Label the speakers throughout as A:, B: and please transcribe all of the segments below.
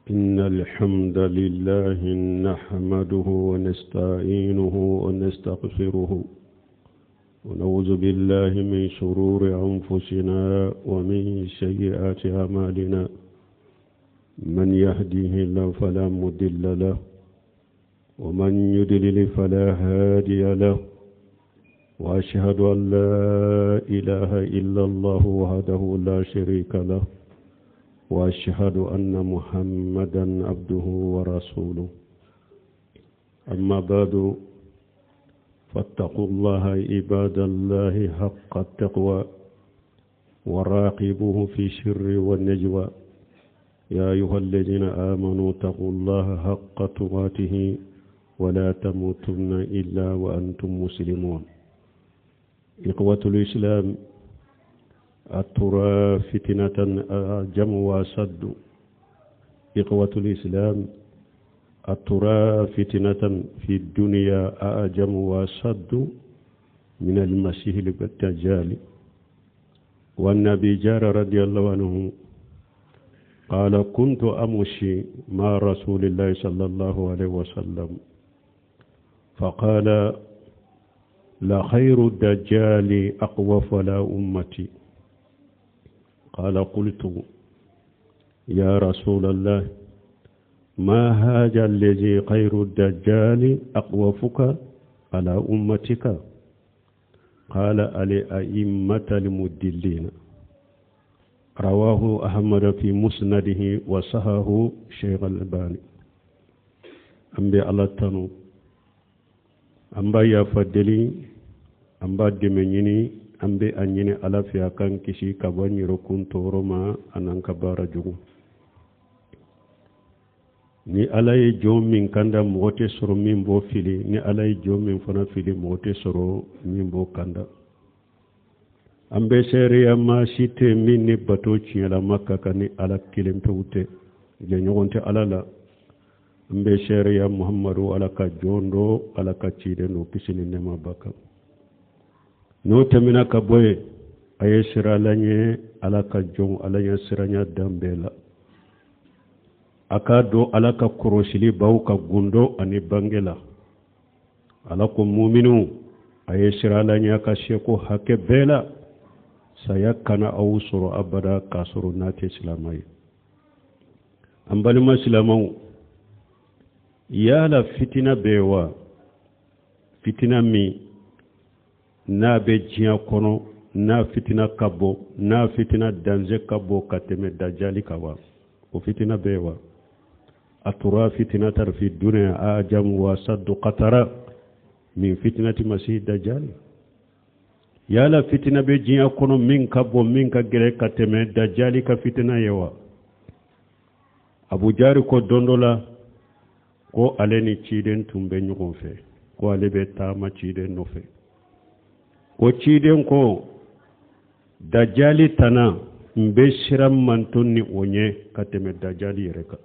A: إن الحمد لله نحمده ونستعينه ونستغفره ونعوذ بالله من شرور أنفسنا ومن سيئات أعمالنا من يهديه الله فلا مضل له ومن يضلل فلا هادي له وأشهد أن لا إله إلا الله وحده لا شريك له وأشهد أن محمدا عبده ورسوله أما بعد فاتقوا الله عباد الله حق التقوى وراقبوه في السر والنجوى يا أيها الذين آمنوا اتقوا الله حق تقاته ولا تموتن إلا وأنتم مسلمون إخوة الإسلام أترى فتنة أعجم وأسد إخوة الإسلام أترى فتنة في الدنيا أعجم وأسد من المسيح الدجال والنبي جار رضي الله عنه قال كنت أمشي مع رسول الله صلى الله عليه وسلم فقال لا خير الدجال أقوف ولا أمتي قال قلت يا رسول الله ما هذا الذي خير الدجال أقوفك على أمتك قال الأئمة المدلين رواه أحمد في مسنده وصححه شيخ الألباني an bɛ ala tanu an b'a yafa deli an b'a dɛmɛ ɲini an bɛ a ɲini ala fɛ a k'an kisi ka bɔ an yɛrɛkun tɔɔrɔ ma an'an ka baara jugu ni ala ye jɔn min kanda mɔgɔ tɛ sɔrɔ min b'o fili ni ala ye jɔn min fana fili mɔgɔ tɛ sɔrɔ min b'o kanda an bɛ seereya maa si tɛ min ni bato tiɲɛlama ka kan ni ala kelen pewu tɛ jɛɲɔgɔn tɛ ala la an bɛ seereya muhamadu ala ka jɔn don ala ka ciden don kisi ni nɛɛma b'a kan n'o tɛmɛna ka bɔ yen a ye siran ala ɲɛ ala ka jɔn ala ɲɛ siranya dan bɛɛ la a k'a dɔn ala ka kɔrɔsili b'aw kan gundo ani bange la ala ko muminiw a ye siran ala ɲɛ a ka seko hakɛ bɛɛ la saya kana aw sɔrɔ abada k'a sɔrɔ n'a tɛ silama ye an balima silamaw yala fitina bɛ wa fitina min n'a bɛ diɲɛ kɔnɔ n'a fitina ka bon n'a fitina danger ka bon ka tɛmɛ dajali kan wa o fitina bɛ wa atura fitinatan fi dunya ajamu wa asaddu qatara min fitinati masihi dajali yala fitina bɛ diɲɛ kɔnɔ min ka bon min ka gɛlɛn ka tɛmɛ dajali ka fitina ye wa abujari ko don dɔ la ko ale ni ciden tun bɛ ɲɔgɔn fɛ ko ale bɛ taama ciden nɔfɛ ko ciden ko dajali tana n bɛ siran manton ni o ɲɛ ka tɛmɛ dajali yɛrɛ kan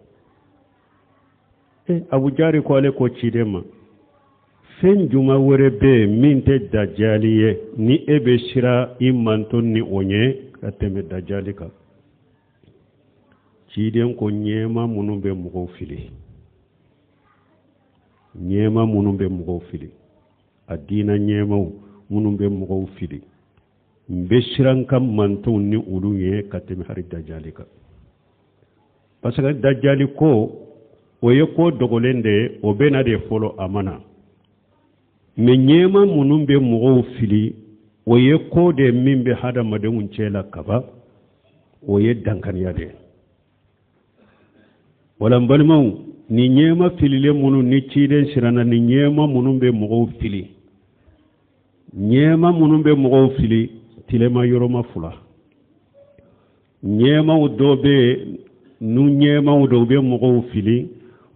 A: e abujari ko ale ko ciden ma fɛn juma wɛrɛ bɛ yen min tɛ dajali ye ni e bɛ siran i manton ni o ɲɛ ka tɛmɛ dajali kan ciden ko ɲɛma minnu bɛ mɔgɔw fili ɲɛma minnu bɛ mɔgɔw fili a diina ɲɛmaw minnu bɛ mɔgɔw fili n bɛ siran ka mantonw ni olu ɲɛ ka tɛmɛ hari dajali kan parce que dajali ko o ye ko dogolen de ye o bɛ na de fɔlɔ a ma na mais ɲɛma minnu bɛ mɔgɔw fili o ye ko de min bɛ hadamadenw cɛ la kaban o ye dankaniya de ye wala n balimaw ni ɲɛma fililen minnu ni ciden siranna ni ɲɛma minnu bɛ mɔgɔw fili ɲɛma minnu bɛ mɔgɔw fili tilema yɔrɔma fila ɲɛmaw dɔ bɛ yen n'u ɲɛmaw dɔw bɛ mɔgɔw fili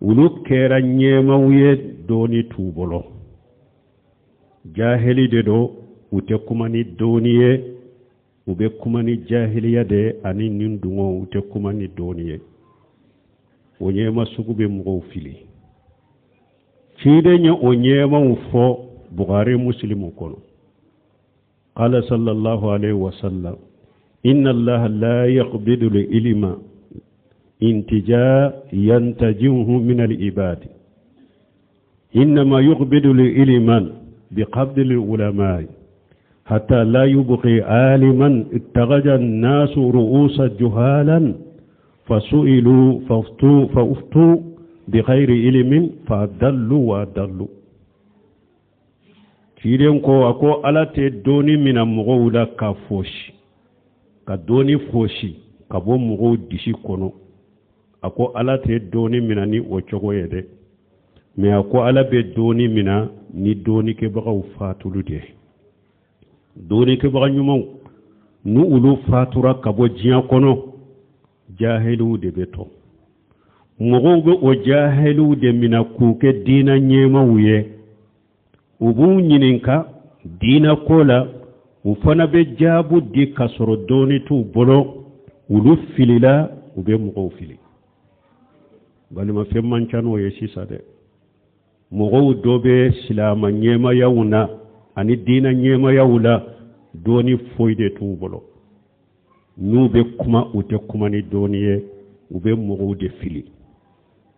A: olu kɛra ɲɛmaw ye dɔɔni t'u bolo jahili de don u tɛ kuma ni dɔɔni ye u bɛ kuma ni jahiliya de ani nin dungɔ u tɛ kuma ni dɔɔni ye o ɲɛma sugu bɛ mɔgɔw fili ciden ye o ɲɛmaw fɔ bugari musilimu kɔnɔ قال صلى الله عليه وسلم إن الله لا يقبض العلم intija yantajihu min alibadi innama yuqbidu liman biqabdi lulamai hatta la yubqi aliman ittagaja annasu ru'usa juhalan fasu'ilu faftu fauftu bighayri ilimin fadallu wa adallu. Ciden ko, a ko Ala tɛ dɔnni mina mɔgɔw la ka fosi, ka dɔnni fosi ka bɔ mɔgɔw disi kɔnɔ. A ko Ala tɛ dɔnni mina ni o cogo ye dɛ, mais a ko Ala bɛ dɔnni mina ni dɔnnikɛbagaw fatulu de ye. Dɔnnikɛbaga ɲumanw, ni olu fatura ka bɔ diɲɛ kɔnɔ, jahiliw de bɛ to. Mɔgɔw bɛ o jahiliw de mina k'u kɛ diinɛ ɲɛmaw ye. U b'u ɲininka diinɛ ko la, u fana bɛ jaabu di ka sɔrɔ dɔɔni t'u bolo. Olu filila, u bɛ mɔgɔw fili. Balimafɛn man ca n'o ye sisan dɛ. Mɔgɔw dɔ bɛ silama ɲɛmayaw na ani diinɛ ɲɛmayaw la, dɔɔni foyi de t'u bolo. N'u bɛ kuma, u tɛ kuma ni dɔɔni ye, u bɛ mɔgɔw de fili.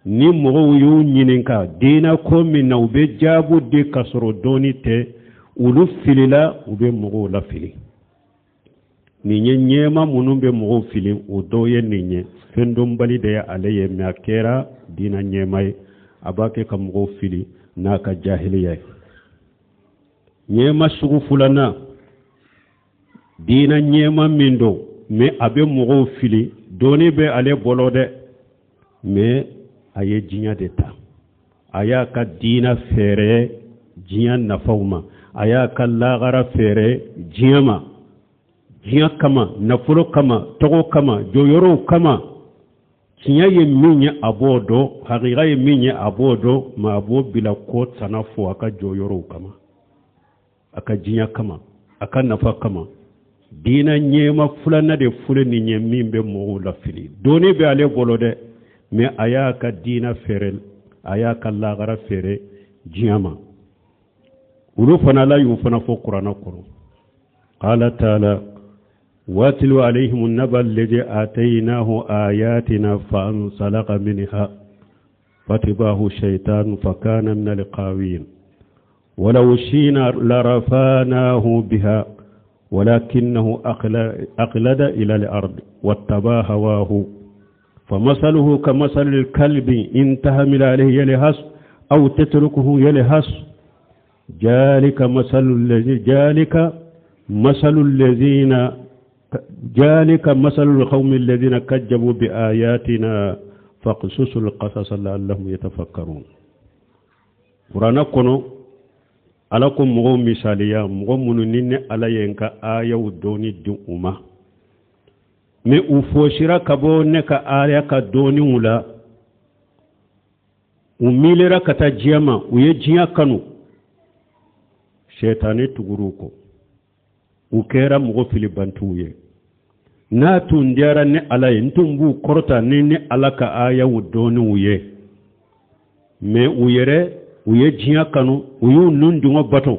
A: Ni mɔgɔw y'u ɲininka diinɛ ko min na, u bɛ jaabu di ka sɔrɔ dɔɔni tɛ. Olu filila, u bɛ mɔgɔw lafili. Nin ye ɲɛma minnu bɛ mɔgɔw fili, o dɔw ye nin ye. Fɛn dɔnbali de ye ale ye, mais a kɛra diinɛ ɲɛma ye, a b'a kɛ ka mɔgɔw fili n'a ka jahiliya ye. Ɲɛma sugu filanan, diinɛ ɲɛma min don, mais a bɛ mɔgɔw fili, dɔɔni bɛ ale bolo dɛ, mais a ye diɲɛ de ta. A y'a ka diinɛ feere diɲɛ nafaw ma, a y'a ka lagara feere diɲɛ ma, diɲɛ kama, nafolo kama, tɔgɔ kama, jɔyɔrɔw kama. Tiɲɛ ye min ye, a b'o dɔn, hakika ye min ye, a b'o dɔn, mais a b'o bila ko tana fo a ka jɔyɔrɔw kama, a ka diɲɛ kama, a ka nafa kama. Diinɛ ɲɛma filanan de filɛ nin ye, min bɛ mɔgɔw lafili. Dɔɔni bɛ ale bolo dɛ, mais a y'a ka diinɛ feere, a y'a ka lagara feere diɲɛ ma. Olu fana, Ala y'u fana fɔ Kuranɛ kɔnɔ. Qala taala: watlu alayhim naba alladhi ataynahu ayatina fa ansalaka minha fatbahu shaytan fakana min alqawin ولو شئنا لرفعناه بها ولكنه أخلد إلى الأرض واتبع هواه فمثله كمثل الكلب إن تحمل عليه يلهث أو تتركه يلهث ذلك مثل الذي ذلك مثل الذين ذلك مثل القوم الذين كذبوا بآياتنا فاقصص القصص لعلهم يتفكرون. Kuranɛ kɔnɔ, Ala ko mɔgɔw misaliya, mɔgɔ minnu ni ne Ala ye n ka ayaw dɔɔni di u ma, mais u fosira ka bɔ ne ka aya ka dɔɔniw la, u miirira ka taa diɲɛ ma, u ye diɲɛ kanu, sɛtanɛ tugur'u kɔ, u kɛra mɔgɔ filibantiw ye. N'a tun diyara ne Ala ye, n tun b'u kɔrɔta ni ne Ala ka ayaw dɔɔniw ye, mais u yɛrɛ, u ye diɲɛ kanu, u y'u nun dungɔ bato.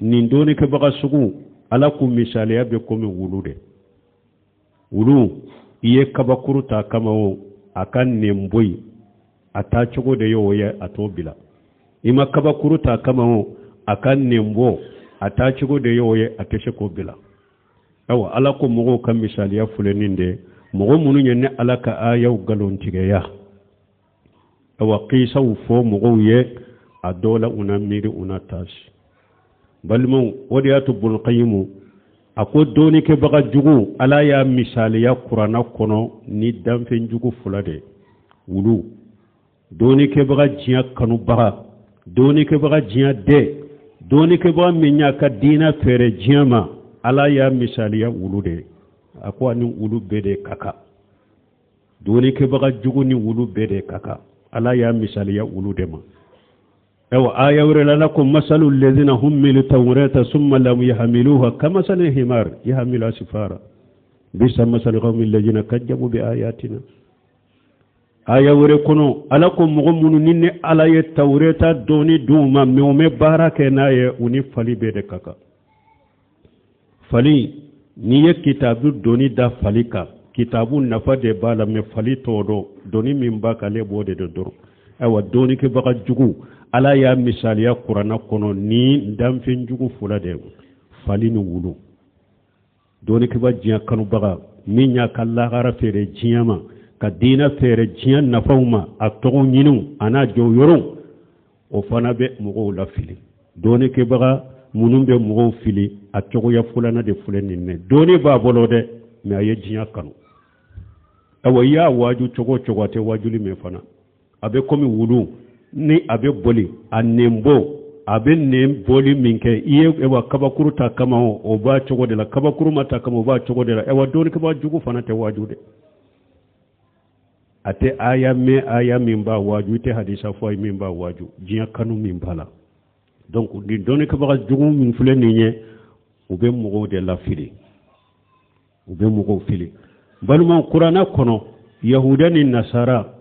A: Nin dɔɔnikɛbaga sugu, Ala k'u misaliya bɛ komi wulu de. Wulu, i ye kabakuru ta kama o, a ka nɛn bɔ yen, a taa cogo de ye o ye, a t'o bila. I ma kabakuru ta kama o, a ka nɛn bɔ, a taa cogo de ye o ye, a tɛ se k'o bila. Ayiwa, Ala ko mɔgɔw ka misaliya filɛ nin de, mɔgɔ minnu ye ne Ala ka ayaw nkalontigiya. Awa, kisaw fɔ mɔgɔw ye, a dɔw la u na miiri, u na taasi. Balimaw, o de y'a to Bulukayimu a ko dɔɔnikɛbaga jugu, Ala y'a misaliya Kuranna kɔnɔ ni danfɛn jugu fila de: wulu, dɔɔnikɛbaga diɲɛ kanubaga, dɔɔnikɛbaga diɲɛ dɛ, dɔɔnikɛbaga min y'a ka diinɛ feere diɲɛ ma. Ala y'a misaliya wulu de ye. A ko ani wulu bɛɛ de ka kan, dɔɔnikɛbaga jugu ni wulu bɛɛ de ka kan. Ala y'a misaliya wulu de ma. Ayiwa, aya wɛrɛ la, Ala ko: masalu lezina humilu tawrata summa lam yahmiluha kamasali himar yahmilu asfara bisa masalu qawmi lezina kajjabu bi ayatina. Aya wɛrɛ kɔnɔ, Ala ko mɔgɔ minnu ni ne Ala ye Tawureta dɔɔni d'u ma, mais u mɛ baara kɛ n'a ye, u ni fali bɛɛ de ka kan. Fali, n'i ye kitabu doni da fali kan, Kitabu nafa de b'a la, mɛ fali t'o dɔn. Doni min b'a kan, ale b'o de dɔn dɔrɔn. Ayiwa, dɔnnikɛbaga jugu, Ala y'a misaliya Kuranna kɔnɔ ni danfɛn jugu fila de ye, fali ni wulu. Dɔnnikɛba diɲɛ kanubaga min y'a ka lahara feere diɲɛ ma, ka diinɛ feere diɲɛ nafaw ma, a tɔgɔ ɲiniw a n'a jɔyɔrɔw, o fana bɛ mɔgɔw lafili. Dɔnnikɛbaga minnu bɛ mɔgɔw fili, a cogoya filanan de filɛ nin ye. Dɔnni b'a bolo dɛ, mɛ a ye diɲɛ kanu. Awa, i y'a waaju cogo o cogo, a tɛ waajuli mɛn fana. A bɛ komi wulu ni a bɛ boli, a nɛnbɔ, a bɛ nɛn bɔli min kɛ, i ye ayiwa kabakuru ta kama, o b'a cogo de la. Kabakuru ma ta kama, o b'a cogo de la. Ayiwa, dɔnnikɛbaa jugu fana tɛ waaju dɛ. A tɛ aya mɛn, aya min b'a waaju, i tɛ hadisa fɔ a ye min b'a waaju, diɲɛ kanu min b'a la. Donc nin dɔnnikɛbaga jugu min filɛ nin ye, u bɛ mɔgɔw de lafili, u bɛ mɔgɔw fili. Balimaw, Kuranna kɔnɔ, Yahuda ni Nasara,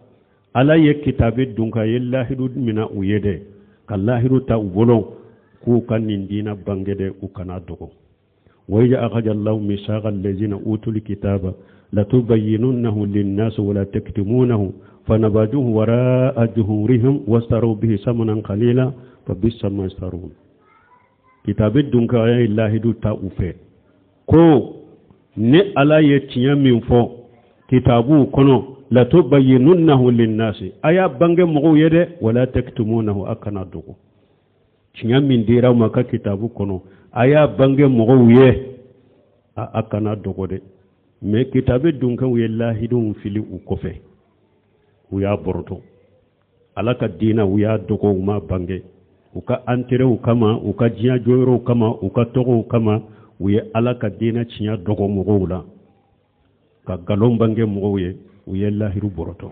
A: Ala ye kitabe dun ka ye lahidu mina u ye dɛ, ka lahidu ta u bolo k'u ka nin diina bange dɛ, u kana dogo. Wa iz akhadha Allahu mithaqa allazina utul kitaba latubayyinunnahu linnasi wala taktumunahu fanabaduhu wara'a zuhurihim wastaraw bihi samanan qalila fa bisa ma yashtarun. Kitabe dun ka ye lahidu ta u fɛ ko ni Ala ye tiɲɛ min fɔ kitabuw kɔnɔ, latubayyinunnahu linnasi, a y'a bange mɔgɔw ye dɛ, wala taktumunahu, a kana dogo. Tiɲɛ min dira aw ma ka kitabu kɔnɔ, a y'a bange mɔgɔw ye, a kana dogo dɛ. Mɛ kitabe dunkew ye lahiduw fili u kɔfɛ, u y'a bɔrɔtɔ. Ala ka diina, u y'a dogo, u ma bange. U ka intérêtw kama, u ka diɲɛ jɔyɔrɔw kama, u ka tɔgɔw kama, u ye Ala ka diina tiɲɛ dogo mɔgɔw la, ka nkalon bange mɔgɔw ye, u ye lahiru bɔrɔtɔ.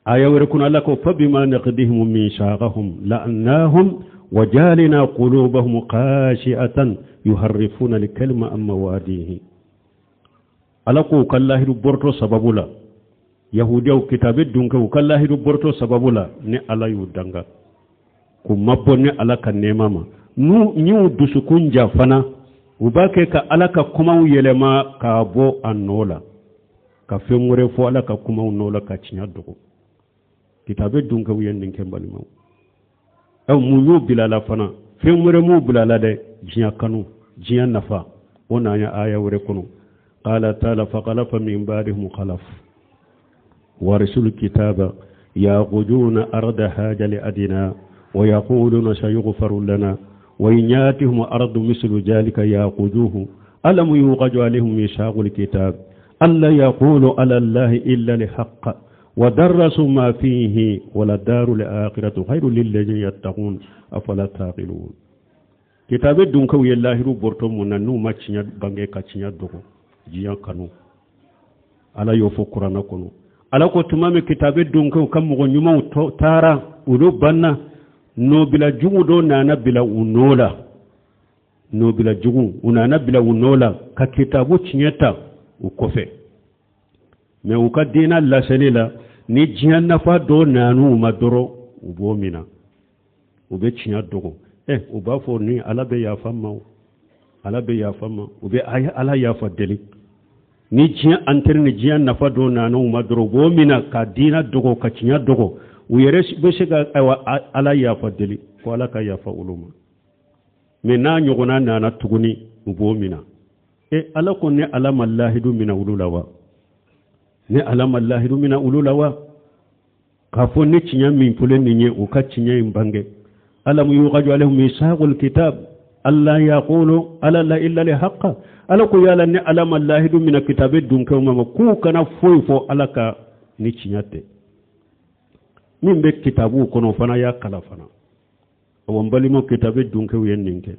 A: Aya wɛrɛ kɔnɔ, Ala ko fabima naqdihim mithaqahum la'annahum wa jalina qulubahum khashi'atan yuharrifuna al-kalima an mawadihi. Ala ko u ka lahiru bɔrɔtɔ sababu la, Yahudiyaw, kitabe dunkew, u ka lahiru bɔrɔtɔ sababu la, ni Ala y'u danga k'u mabɔ ni Ala ka nɛɛma ma, n'u y'u dusukun ja fana, u b'a kɛ ka Ala ka kumaw yɛlɛma k'a bɔ a nɔ la, ka fɛn wɛrɛ fɔ Ala ka kumaw nɔ la, ka tiɲɛ dogo. Kitabe dunkew ye nin kɛ, balimaw. Ɛ, mun y'u bila la fana? Fɛn wɛrɛ m'u bila la dɛ, diɲɛ kanu, diɲɛ nafa. O n'an ye aya wɛrɛ kɔnɔ, qala taala fakhalafa min ba'dihim khalaf warisul kitaba ya'khuduna arda hadha al-adna wa yaquluna sayughfaru lana wa in yatihim ardu mislu dhalika ya'khuduhu alam yuqadu alayhim mithaqul kitab alla yaqulu ala allahi illa al-haqq wa darasu ma fihi wala daru al-akhiratu khairu lilladhina yattaqun afala taqilun. Kitabe dunkew ye lahiru bɔrɔtɔ mun na n'u ma tiɲɛ bange ka tiɲɛ dogo? Diɲɛ kanu. Ala y'o fɔ Kuranɛ kɔnɔ. Ala ko tuma min kitabe dunkew ka mɔgɔ ɲumanw taara, olu banna, nɔbila jugu dɔ nana bila u nɔ la. Nɔbila jugu u nana bila u nɔ la ka kitabu tiɲɛ ta u kɔfɛ. Mɛ u ka diinɛ laseli la, ni diɲɛ nafa dɔ nan'u ma dɔrɔn, u b'o mina, u bɛ tiɲɛ dogo. Ɛ, u b'a fɔ ni Ala bɛ yafa ma, Ala bɛ yafa ma, u bɛ Ala yafa deli. Ni diɲɛ intérêt ni diɲɛ nafa dɔ nan'u ma dɔrɔn, u b'o mina ka diinɛ dogo, ka tiɲɛ dogo. U yɛrɛ bɛ se ka, ayiwa, Ala yafa deli ko Ala ka yafa olu ma. Mɛ n'a ɲɔgɔnna nana tuguni, u b'o mina. E, Ala ko ni Ala ma lahidu mina olu la wa? Ni Ala ma lahidu mina olu la wa, k'a fɔ ni tiɲɛ min fɔlen nin ye, u ka tiɲɛ in bange? Alam yuqadu alayhim mithaqul kitab alla yaqulu ala la illa li haqqa. Ala ko yala ni Ala ma lahidu mina kitabe dunkew ma k'u kana foyi fɔ Ala ka ni tiɲɛ tɛ? Min bɛ kitabuw kɔnɔ, o fana y'a kala fana. Awa, n balimaw, kitabe dunkew ye nin kɛ.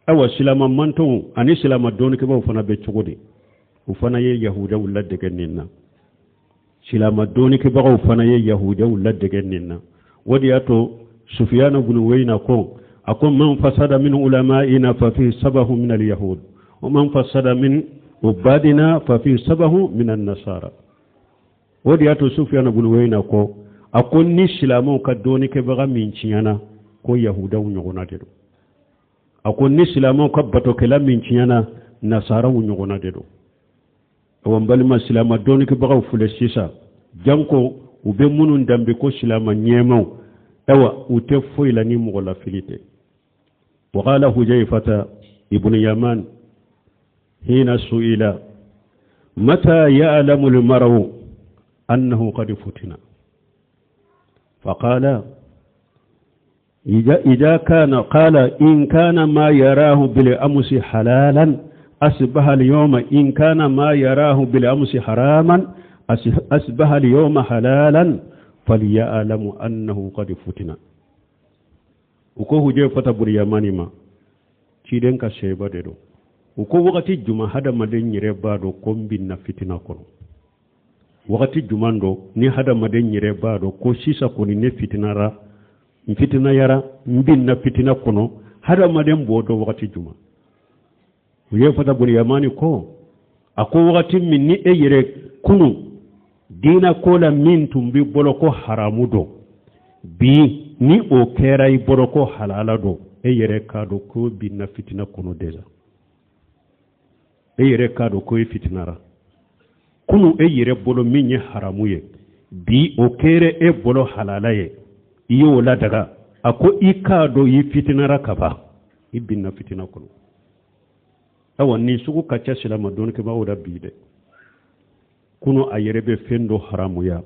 A: Awa, silama mantɔnw ani silama dɔnnikɛbaw fana bɛ cogo di? U fana ye Yahudaw ladege nin na. Silama dɔnnikɛbagaw fana ye Yahudaw ladege nin na. O de y'a to Sufiyana bunu Weyina ko, a ko man fasada min ulama'ina fa fi sabahu min al-yahud wa man fasada min ubadina fa fi sabahu min an-nasara. O de y'a to Sufiyana bunu Weyina ko, a ko ni silamɛw ka dɔnnikɛbaga min tiɲɛna, ko Yahudaw ɲɔgɔnna de don. A ko ni silamɛw ka batokɛla min tiɲɛna, Nasaraw ɲɔgɔnna de don. Awa, n balima silama dɔnnikɛbagaw filɛ sisan, janko u bɛ minnu danbe ko silama ɲɛmaw, awa, u tɛ foyi la ni mɔgɔ lafili tɛ. Wakala Hujaifata ibn Yaman hina su'ila mata ya'lamu al-mar'u annahu qad futina, faqala إذا كان قال إن كان ما يراه بالأمس حلالا أصبح اليوم، إن كان ما يراه بالأمس حراما أصبح اليوم حلالا فليعلم أنه قد فتن. U ko Hujaifata bun Yamani ma, ciden ka seba de don, u ko wagati juma hadamaden yɛrɛ b'a dɔn ko n binna fitina kɔnɔ? Wagati juman dɔ ni hadamaden yɛrɛ b'a dɔn ko sisan kɔni ne fitinara, n fitinayara, n binna fitina kɔnɔ, hadamaden b'o dɔn wagati juma? Hujaifata bun Yamani ko, a ko wagati min ni e yɛrɛ kunu diina ko la min tun b'i bolo ko haramu don, bi ni o kɛra i bolo ko halala don, e yɛrɛ k'a dɔn ko binna fitina kɔnɔ déjà. E yɛrɛ k'a dɔn ko e fitinara. Kunu e yɛrɛ bolo min ye haramu ye, bi o kɛra e bolo halala ye, i y'o ladaga, a ko i k'a dɔn i fitinara ka ban, i binna fitina kɔnɔ. Awa, nin sugu ka ca silama dɔnnikɛbaaw la bi dɛ. Kunu a yɛrɛ bɛ fɛn dɔ haramuya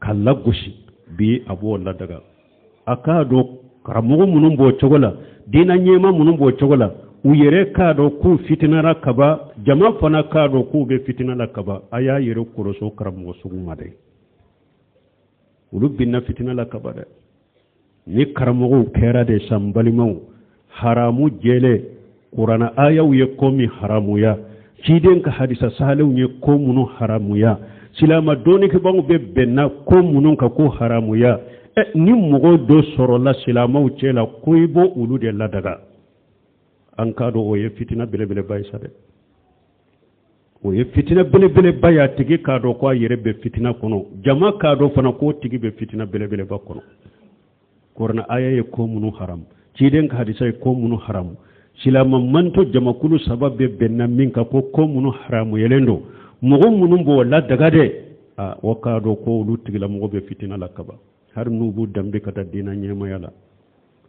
A: ka lagosi, bi a b'o ladaga. A k'a dɔn karamɔgɔ minnu b'o cogo la, diinɛ ɲɛma minnu b'o cogo la, u yɛrɛ k'a dɔn k'u fitinara kaba, jama fana k'a dɔn k'u bɛ fitina la kaba. A y'a yɛrɛ kɔlɔsɔ karamɔgɔ sugu ma dɛ, olu binna fitina la kaba dɛ. Ni karamɔgɔw kɛra de san, balimaw, haramu jɛlɛ, Kurana ayaw ye ko min haramuya, ciden ka hadisa sahalenw ye ko minnu haramuya, silama dɔnnikɛbagaw bɛ bɛnna ko minnu kan ko haramuya, ɛ, ni mɔgɔ dɔ sɔrɔla silamaw cɛ la ko i b'o olu de ladaga, an k'a dɔn o ye fitina belebeleba ye sa dɛ. O ye fitina belebeleba ye. A tigi k'a dɔn ko a yɛrɛ bɛ fitina kɔnɔ, jama k'a dɔn fana k'o tigi bɛ fitina belebeleba kɔnɔ. Kurana aya ye ko minnu haramu, ciden ka hadisa ye ko minnu haramu, silama manto jamakulu saba bɛ bɛnna min kan ko ko minnu haramuyalen don, mɔgɔ minnu b'o ladaga dɛ, a o k'a dɔn ko olu tigilamɔgɔ bɛ fitina la kaban, hali n'u b'u danbe ka taa diinɛ ɲɛmaya la.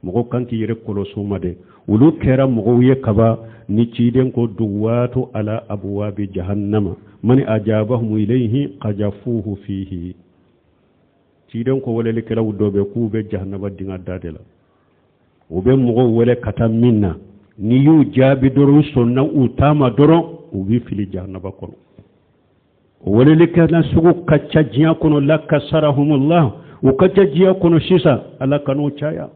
A: Mɔgɔ kan k'i yɛrɛ kɔlɔsi ma dɛ. Olu kɛra mɔgɔw ye kaba ni ciden ko duwatu ala abwabi jahannama man ajabahum ilayhi qajafuhu fihi. Ciden ko welelikɛlaw dɔ bɛ k'u bɛ jahannaba dinga da de la. U bɛ mɔgɔw wele ka taa min na, n'i y'u jaabi dɔrɔn, u sɔnna u taama dɔrɔn, u b'i fili jahannaba kɔnɔ. O welelikɛla sugu ka ca diɲɛ kɔnɔ, la kasarahumullah, u ka ca diɲɛ kɔnɔ sisan. Ala kan'o caya.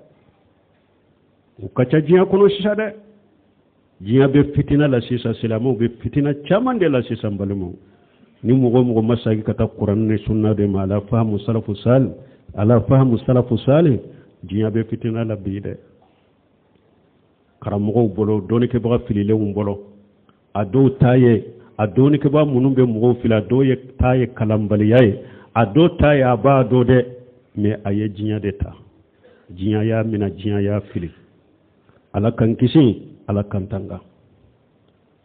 A: U ka ca diɲɛ kɔnɔ sisan dɛ. Diɲɛ bɛ fitina la sisan, silamɛw bɛ fitina caman de la sisan. Balimaw, ni mɔgɔ mɔgɔ ma segin ka taa Kuran ni sunna de ma, ala fahamu salafu salih, ala fahamu salafu salih, diɲɛ bɛ fitina la bi dɛ. Karamɔgɔw bolo, dɔnnikɛbaga fililenw bolo, a dɔw ta ye, a dɔnnikɛbaga minnu bɛ mɔgɔw fili, a dɔw ye ta ye kalanbaliya ye, a dɔw ta ye a b'a dɔn dɛ, mais a ye diɲɛ de ta, diɲɛ y'a minɛ, diɲɛ y'a fili. Ala kan kisi, Ala kan tanga.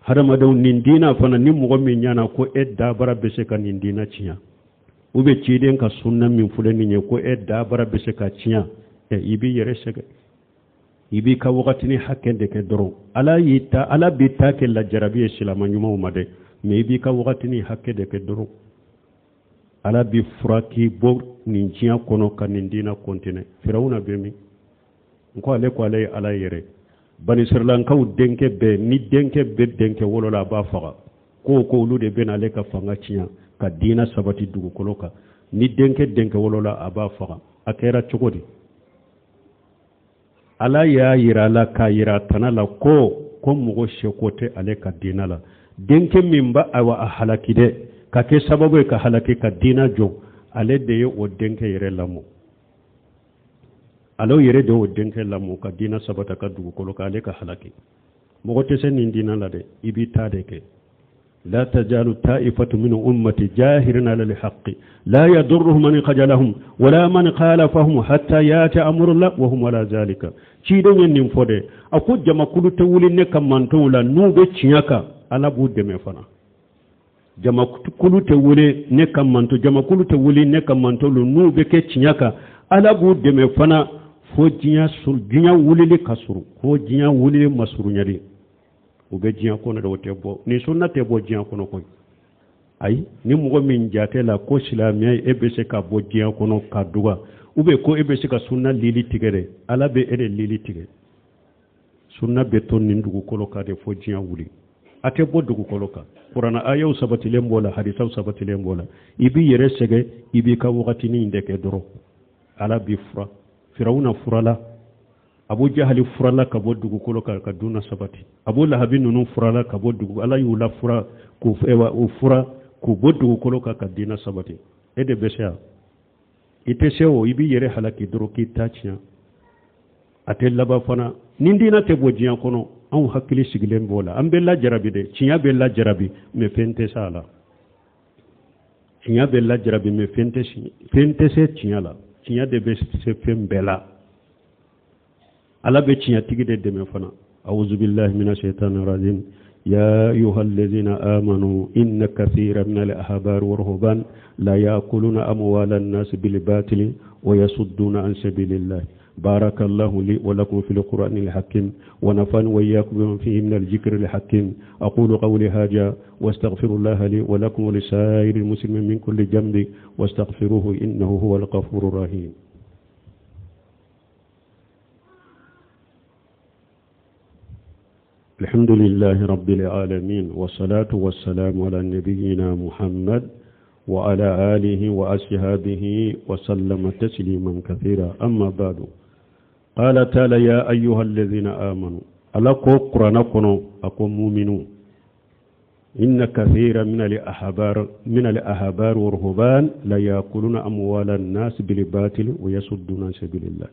A: Hadamadenw, nin diina fana, ni mɔgɔ min ɲana ko e dabara bɛ se ka nin diina tiɲɛ, u bɛ ciden ka sunna min filɛ nin ye, ko e dabara bɛ se ka tiɲɛ, ɛ, i b'i yɛrɛ sɛgɛn, i b'i ka wagatini hakɛ de kɛ dɔrɔn. Ala y'i ta, Ala b'i ta kɛ lajarabi ye silama ɲumanw ma dɛ, mais i b'i ka wagatini hakɛ de kɛ dɔrɔn. Ala b'i fura k'i bɔ nin diɲɛ kɔnɔ ka nin diina continuer. Firawuna bɛ min? N ko ale ko ale ye Ala yɛrɛ. Banisirilankaw denkɛ bɛɛ, ni denkɛ bɛ denkɛ wolo la, a b'a faga ko olu de bɛna ale ka fanga tiɲɛ ka diina sabati dugukolo kan. Ni denkɛ denkɛ wolo la, a b'a faga. A kɛra cogo di? Ala y'a yira a la k'a yira a tana la ko mɔgɔ seko tɛ ale ka diina la. Denkɛ min b'a awa a halaki dɛ, ka kɛ sababu ye ka halaki ka diina jɔ, ale de ye o denkɛ yɛrɛ lamɔ. Ale yɛrɛ de y'o denkɛ lamɔ ka diina sabata ka dugukolo kan, ale ka halaki. Mɔgɔ tɛ se nin diina la dɛ, i b'i ta de kɛ. لا تزال طائفة من أمتي ظاهرين على الحق لا يضرهم من خذلهم ولا من خالفهم حتى يأتي أمر الله وهم على ذلك. Ciden ye nin fɔ dɛ. A ko jamakulu tɛ wuli ne ka mantonw la n'u bɛ tiɲɛ kan, Ala b'u dɛmɛ fana. Jamakulu tɛ wele ne ka manto, jamakulu tɛ wuli ne ka mantolu n'u bɛ kɛ tiɲɛ kan, Ala b'u dɛmɛ fana fo diɲɛ sur, diɲɛ wulili ka surun, fo diɲɛ wulili masurunya de. U bɛ diɲɛ kɔnɔ de, o tɛ bɔ ni sunna tɛ bɔ diɲɛ kɔnɔ koyi. Ayi, ni mɔgɔ min jate la ko silamɛya e bɛ se ka bɔ diɲɛ kɔnɔ ka duga, ou bien ko e bɛ se ka sunna lili tigɛ dɛ, Ala bɛ e de lili tigɛ. Sunna bɛ to nin dugukolo kan de fo diɲɛ wuli, a tɛ bɔ dugukolo kan. Kurana ayaw sabatilen b'o la, hadisaw sabatilen b'o la. I b'i yɛrɛ sɛgɛn, i b'i ka wagatinin de kɛ dɔrɔn, Ala b'i fura. Firawuna furala, Abu Jahali furala ka bɔ dugukolo kan ka duna sabati, Abu Lahabi ninnu furala ka bɔ dugu, Ala y'u la fura k'u u fura k'u bɔ dugukolo kan ka dina sabati. E de bɛ se yan, i tɛ se o, i b'i yɛrɛ halaki dɔrɔn k'i ta tiɲɛ. A tɛ laban fana ni diinɛ tɛ bɔ diɲɛ kɔnɔ. Anw hakili sigilen b'o la, an bɛ lajarabi dɛ, tiɲɛ bɛ lajarabi, mais fɛn tɛ s'a la. Tiɲɛ bɛ lajarabi, mais fɛn tɛ se tiɲɛ la. Tiɲɛ de bɛ se fɛn bɛɛ la. Ala bɛ tiɲɛtigi de dɛmɛ fana. Awuzubillahi mina shaitani rajim. Ya ayuha allazina amanu inna kathira min al-ahbari wa ruhban la ya'kuluna amwala an-nas bil batili wa yasudduna an sabilillah. بارك الله لي ولكم في القرآن الحكيم ونفعني وإياكم بما فيه من الذكر الحكيم. أقول قولي هذا واستغفر الله لي ولكم ولسائر المسلمين من كل ذنب واستغفروه إنه هو الغفور الرحيم. الحمد لله رب العالمين والصلاة والسلام على نبينا محمد وعلى آله وأصحابه وسلم تسليما كثيرا. أما بعد، قال تعالى يا أيها الذين آمنوا، على قرآن كنو أكو مؤمنون، إن كثيرا من الأحبار والرهبان لا يأكلون أموال الناس بالباطل ويصدون عن سبيل الله.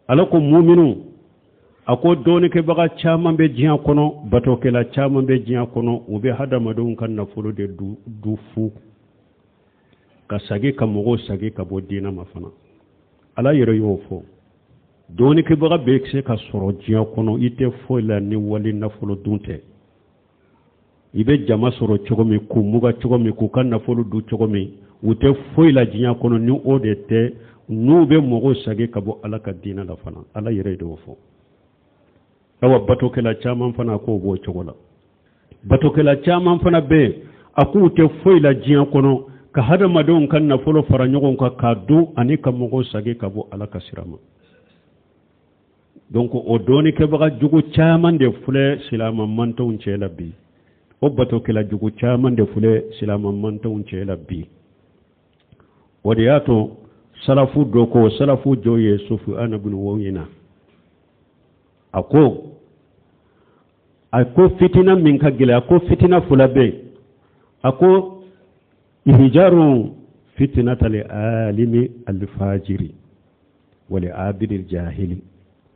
A: على مؤمنون a ko dɔɔnikɛbaga caman bɛ diɲɛ kɔnɔ, batokɛla caman bɛ diɲɛ kɔnɔ, u bɛ hadamadenw ka nafolo de du fu ka sagi ka mɔgɔw sagi ka bɔ diinɛ ma fana. Ala yɛrɛ y'o fɔ. Dɔɔnikɛbaga bɛ se ka sɔrɔ diɲɛ kɔnɔ, i tɛ foyi la ni wali nafolo dun tɛ. I bɛ jama sɔrɔ cogo min, k'u muga cogo min, k'u ka nafolo dun cogo min, u tɛ foyi la diɲɛ kɔnɔ ni o de tɛ. N'u bɛ mɔgɔw sagi ka bɔ Ala ka diinɛ la fana, Ala yɛrɛ de y'o fɔ. Awa, batokɛla caman fana k'o b'o cogo la. Batokɛla caman fana bɛ yen, a k'u tɛ foyi la diɲɛ kɔnɔ ka hadamadenw ka nafolo fara ɲɔgɔn kan k'a dun ani ka mɔgɔw sagi ka bɔ Ala ka sira ma. Donc o dɔɔnikɛbaga jugu caman de filɛ silama mantonw cɛ la bi, o batokɛla jugu caman de filɛ silama mantonw cɛ la bi. O de y'a to salafu dɔ ko, salafu jɔ ye Sufiyana bin Uyayna, a ko fitina min ka gɛlɛn, a ko fitina fila bɛ yen. A ko ihjaru fitnata li alimi alfajiri wa li abidi jahili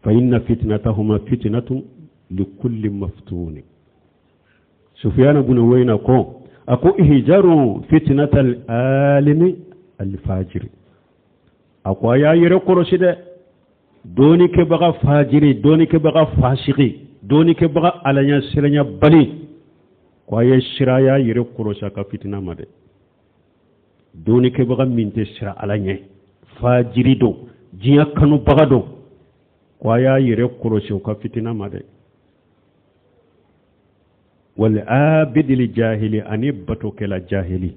A: fa inna fitnatahuma fitnatun li kulli maftuni. Sufiyana bin Uyayna ko, a ko ihjaru fitnata alimi alfajiri, a ko a y'a yɛrɛ kɔlɔsi dɛ, dɔɔnikɛbaga fajiri, dɔɔnikɛbaga fasigi, dɔɔnikɛbaga alaɲɛ siranya bali, ko a ye sira, a y'a yɛrɛ kɔlɔsi a ka fitina ma dɛ. Dɔɔnikɛbaga min tɛ sira Ala ɲɛ, fajiri don, diɲɛ kanubaga don, ko a y'a yɛrɛ kɔlɔsi o ka fitina ma dɛ. Wal abidil jahili, ani batokɛla jahili,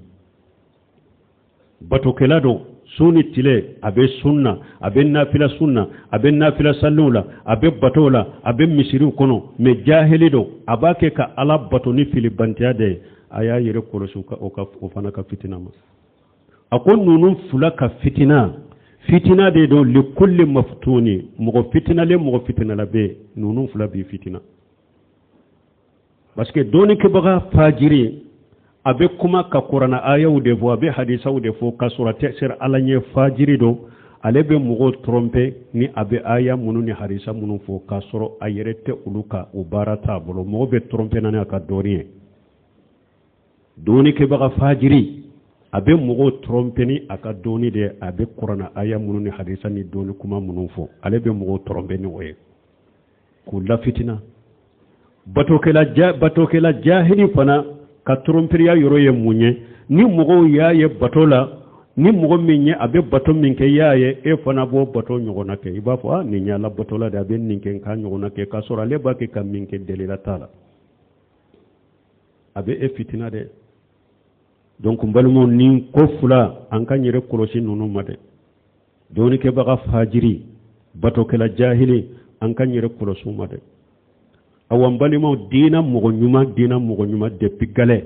A: batokɛla don su ni tile, a bɛ sun na, a bɛ nafila sun na, a bɛ nafila saliw la, a bɛ batow la, a bɛ misiriw kɔnɔ, mais jahili don, a b'a kɛ ka Ala bato ni filibantiya de ye. A y'a yɛrɛ kɔlɔsi o fana ka fitina ma. A ko ninnu fila ka fitina, fitina de don likulli maftuni, mɔgɔ fitinalen, mɔgɔ fitinala bɛ ninnu fila b'i fitina. Parce que dɔɔnikɛbaga fajiri, a bɛ kuma ka kuranna ayaw de fɔ, a bɛ hadisaw de fɔ, ka sɔrɔ a tɛ sira Ala ɲɛ, fajiri don. Ale bɛ mɔgɔw tromper ni a bɛ aya minnu ni hadisa minnu fɔ, k'a sɔrɔ a yɛrɛ tɛ olu ka o baara t'a bolo. Mɔgɔ bɛ tromper na a ka dɔɔni ye. Dɔɔnikɛbaga fajiri, a bɛ mɔgɔw tromper ni a ka dɔɔni de ye, a bɛ kuranna aya minnu ni hadisa ni dɔɔni kuma minnu fɔ, ale bɛ mɔgɔw tromper ni o ye k'u lafitina. Batokɛla jahili fana, Ka toromperiya yɔrɔ ye mun ye? Ni mɔgɔw y'a ye bato la, ni mɔgɔ min ye a bɛ bato min kɛ, i y'a ye, e fana b'o bato ɲɔgɔnna kɛ. I b'a fɔ, a nin ye ala batola de, a bɛ nin kɛ, n k'a ɲɔgɔnna kɛ, k'a sɔrɔ ale b'a kɛ ka min kɛ, delila t'a la. A bɛ e fitina dɛ. Donc n balimaw, nin ko fila, an k'an yɛrɛ kɔlɔsi ninnu ma dɛ. Dɔnnikɛbaga fajiri, batokɛla jahili, an k'an yɛrɛ kɔlɔsi u ma dɛ. Awa n balimaw, diina mɔgɔ ɲuman, diina mɔgɔ ɲuman depuis galɛ,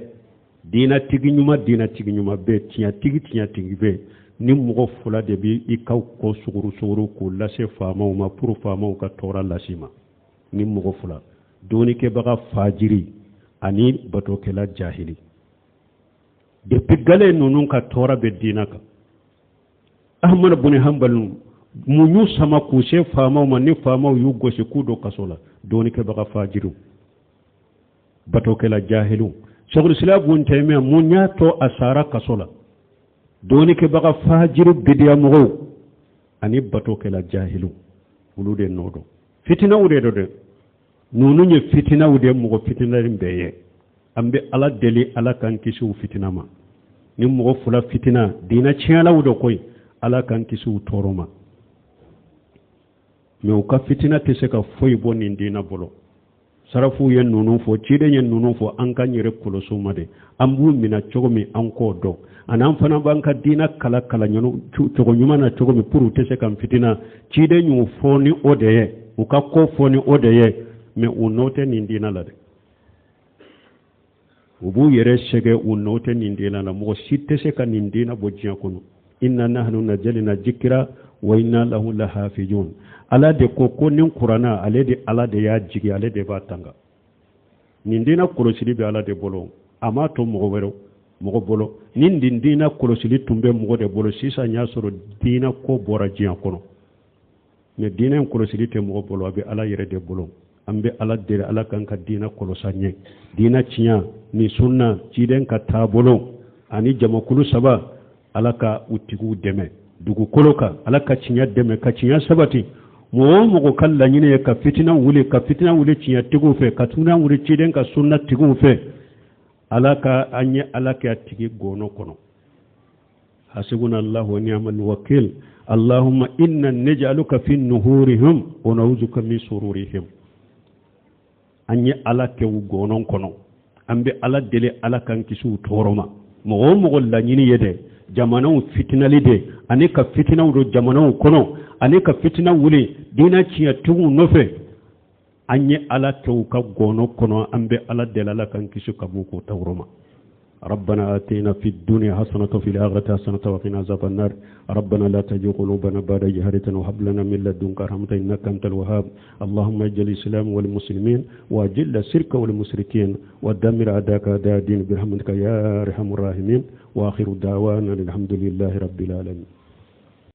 A: diinatigi ɲuman, diinatigi ɲuman bɛ, tiɲɛtigi, tiɲɛtigi bɛ. Ni mɔgɔ fila de bɛ i ka ko suguru suguru k'o lase faamaw ma pour faamaw ka tɔɔrɔ lase ma. Ni mɔgɔ fila, dɔnnikɛbaga fajiri ani batokɛla jahili, depuis galɛ ninnu ka tɔɔrɔ bɛ diina kan. Ahmad bun Hanbal, mun y'u sama k'u se faamaw ma? Ni faamaw y'u gosi k'u don kaso la, dɔnnikɛbaga fajiriw, batokɛla jahiliw. Sheikhul Islam bun Taymiya, mun y'a to a sara kaso la? Dɔnnikɛbaga fajiri, bidiya mɔgɔw ani batokɛla jahiliw, olu de nɔ don. Fitinaw de don dɛ. Ninnu ye fitinaw de, mɔgɔ fitinalen bɛɛ ye. An bɛ Ala deli, Ala k'an kisi u fitina ma. Ni mɔgɔ fila fitina, diinɛ tiɲɛlaw de koyi, Ala k'an kisi u tɔɔrɔ ma. Mais u ka fitina tɛ se ka foyi bɔ nin diinɛ bolo. Sarafuw ye ninnu fɔ, ciden ye ninnu fɔ, an k'an yɛrɛ kɔlɔsi u ma de. An b'u minɛ cogo min, an k'o dɔn, ani an fana b'an ka diinɛ kala kala cogo ɲuman na cogo min pour u tɛ se k'an fitina. Ciden y'u fɔ ni o de ye, u ka ko fɔ ni o de ye. Mais u nɔ tɛ nin diinɛ la dɛ. U b'u yɛrɛ sɛgɛn, u nɔ tɛ nin diinɛ la. Mɔgɔ si tɛ se ka nin diinɛ bɔ diɲɛ kɔnɔ. Inna nahnu nazzalna zikira wa inna lahu lahafizun. Ala de ko ko nin kuranna, ale de, Ala de y'a jigi, ale de b'a tanga. Nin diinɛ kɔlɔsili bɛ Ala de bolo, a m'a to mɔgɔ wɛrɛ mɔgɔ bolo. Ni nin diinɛ kɔlɔsili tun bɛ mɔgɔ de bolo sisan, y'a sɔrɔ diinɛ ko bɔra diɲɛ kɔnɔ. Mais diinɛ in kɔlɔsili tɛ mɔgɔ bolo, a bɛ Ala yɛrɛ de bolo. An bɛ Ala deli, Ala k'an ka diinɛ kɔlɔsi ɲɛ, diinɛ tiɲɛ ni sunna, ciden ka taabolo ani jamakulu saba. Ala ka u tigiw dɛmɛ dugukolo kan, Ala ka tiɲɛ dɛmɛ, ka tiɲɛ sabati. Mɔgɔ o mɔgɔ ka laɲini ye ka fitina wuli, ka fitina wuli tiɲɛtigiw fɛ, ka fitina wuli ciden ka sunna tigiw fɛ, Ala ka an ye Ala kɛ a tigi gɔnɔ kɔnɔ. Hasibuna Allahu wa ni'mal wakil. Allahumma inna naj'aluka fi nuhurihim wa na'udhuka min sururihim. An ye Ala kɛ u gɔnɔ kɔnɔ. An bɛ Ala deli, Ala k'an kisi u tɔɔrɔ ma. Mɔgɔ o mɔgɔ laɲini ye dɛ jamanaw fitinali de, ani ka fitinaw don jamanaw kɔnɔ, ani ka fitina wuli diinɛ tiɲɛtigiw nɔfɛ, an ye Ala kɛ u ka gɔnɔ kɔnɔ. An bɛ Ala deli, Ala k'an kisi ka b'u k'o tawɔrɔ ma. ربنا آتنا في الدنيا حسنة وفي الآخرة حسنة وقنا عذاب النار. ربنا لا تزغ قلوبنا بعد إذ هديتنا وهب لنا من لدنك رحمة إنك أنت الوهاب. اللهم اجعل الإسلام والمسلمين، وأذل الشرك والمشركين، ودمر أعداءك أعداء الدين برحمتك يا أرحم الراحمين. وآخر دعوانا الحمد لله رب العالمين.